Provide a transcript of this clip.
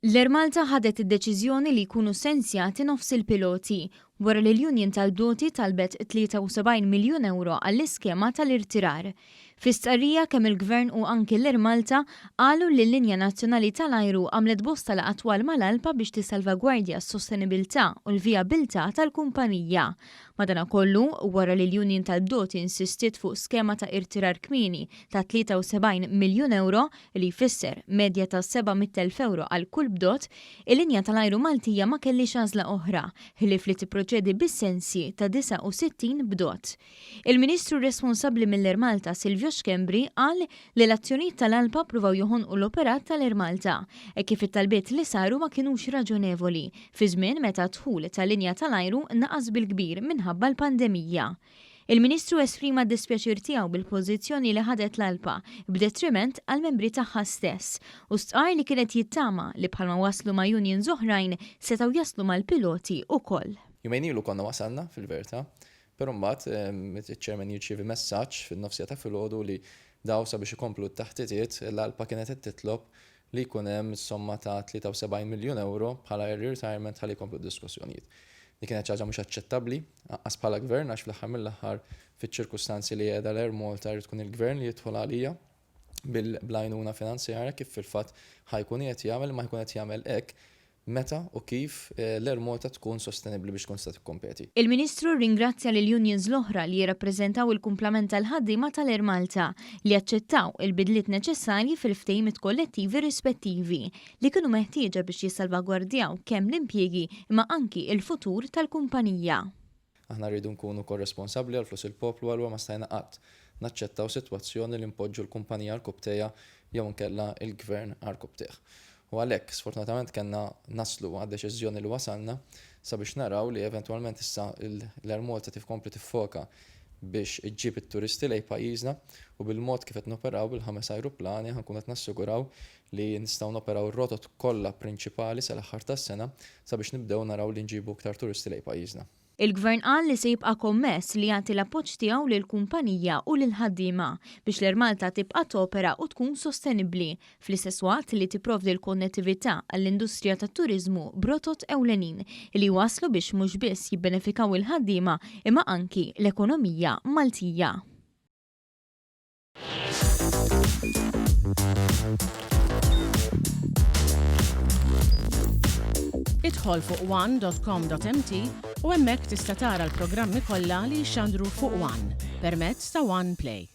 L-Air Malta ħadet id-deċiżjoni li jkunu sensjati nofs il-piloti, wara li l-Union tal-Bdoti talbet 73 miljun ewro għall-iskema tal-irtirar. Fi stqarrija kemm il-Gvern u anki l-Air Malta qalu li l-linja nazzjonali tal-ajru għamlet bosta laqgħat twal mal-ALPA biex tissalvagwardja s-sostenibilità u l-vijabilità tal-kumpanija. Madanakollu, wara li l-Union tal-Bdoti insistiet fuq skema ta' irtirar kmieni ta' 73 miljun ewro, li jfisser medja ta' 700,000 ewro għal kull bdot, il-linja tal-ajru Maltija ma kellhiex għażla oħra ħlief li tipproċedi bis-sensji ta' 69 bdot. Il-Ministru responsabbli mill-Air Malta Silvio Schembri qal li l-azzjonijiet tal-ALPA ppruvaw joħonqu l-operat tal-Air Malta hekk kif it-talbiet li saru ma kinux raġonevoli fi żmien meta d-dħul tal-linja tal-ajru naqas bil-kbir minħabba l-pandemija. Il-Ministru esprima d-dispjaċir tiegħu bil-pożizzjoni li ħadet l-ALPA b'detriment għall-membri tagħha stess u stqarr li kien qed jittama li bħalma waslu ma' unions oħrajn setgħu jaslu mal-piloti ukoll. Jumejn ilu konna wasalna, fil-verità, però mbagħad iċ-Chairman jirċievi messaġġ fin-nofsiegħa ta' filgħodu li daw sabiex ikomplu t-taħtitiet l-ALPA kienet qed titlob li jkun hemm is-somma ta' 73 miljun ewro bħala early retirement ħalli jkomplu d-diskussjonijiet. Din kienet xi ħaġa mhux aċċettabbli, anqas bħala Gvern għax fl-aħħar mill-aħħar fiċ-ċirkustanzi li qiegħda l-Air Malta jrid tkun il-Gvern li jidħol għalija bl-għajnuna finanzjarja kif fil-fatt ħa jkun qiegħed jagħmel imma ħa jkun qed jagħmel hekk meta u kif l-Air Malta tkun sostenibbli biex tkun tista' tikkompeti. Il-Ministru rringrazzja lill-unions l-oħra li jirrappreżentaw il-kumplament tal-ħaddiema tal-Air Malta li aċċettaw il-bidliet neċessarji fil-ftehimiet kollettivi rispettivi li kienu meħtieġa biex jissalvagwardjaw kemm l-impjiegi imma anki l-futur tal-kumpanija. Aħna rridu nkunu wkoll responsabbli għal flus il-poplu allura ma stajna qatt naċċettaw sitwazzjoni li npoġġu l-kumpanija għarkupptejha jew inkella l-Gvern għarkupptejh. U għalhekk, sfortunatament kellna naslu għad-deċiżjoni li wasalna sabiex naraw li eventwalment issa l-Air Malta tkompli tiffoka biex iġġib it-turisti lejn pajjiżna u bil-mod kif qed noperaw bil-ħames ajruplani ħa nkunu qed nassiguraw li nistgħu noperaw ir-rotot kollha prinċipali sal-aħħar tas-sena sabiex nibdew naraw li nġibu iktar turisti lejn pajjiżna. Il-Gvern qal li se jibqa' kommess li jagħti l-appoġġ tiegħu lill-kumpanija u lill-ħaddiema biex l-Air Malta tibqa' topera u tkun sostenibbli, fl-istess waqt li tipprovdi l-konnettività għall-industrija tat-turiżmu b'rotot ewlenin li jwasslu biex mhux biss jibbenefikaw il-ħaddiema imma anki l-ekonomija Maltija. Idħol fuq one.com.mt u hemmhekk tista' tara l-programmi kollha li jixxandru fuq One permezz ta' One Play.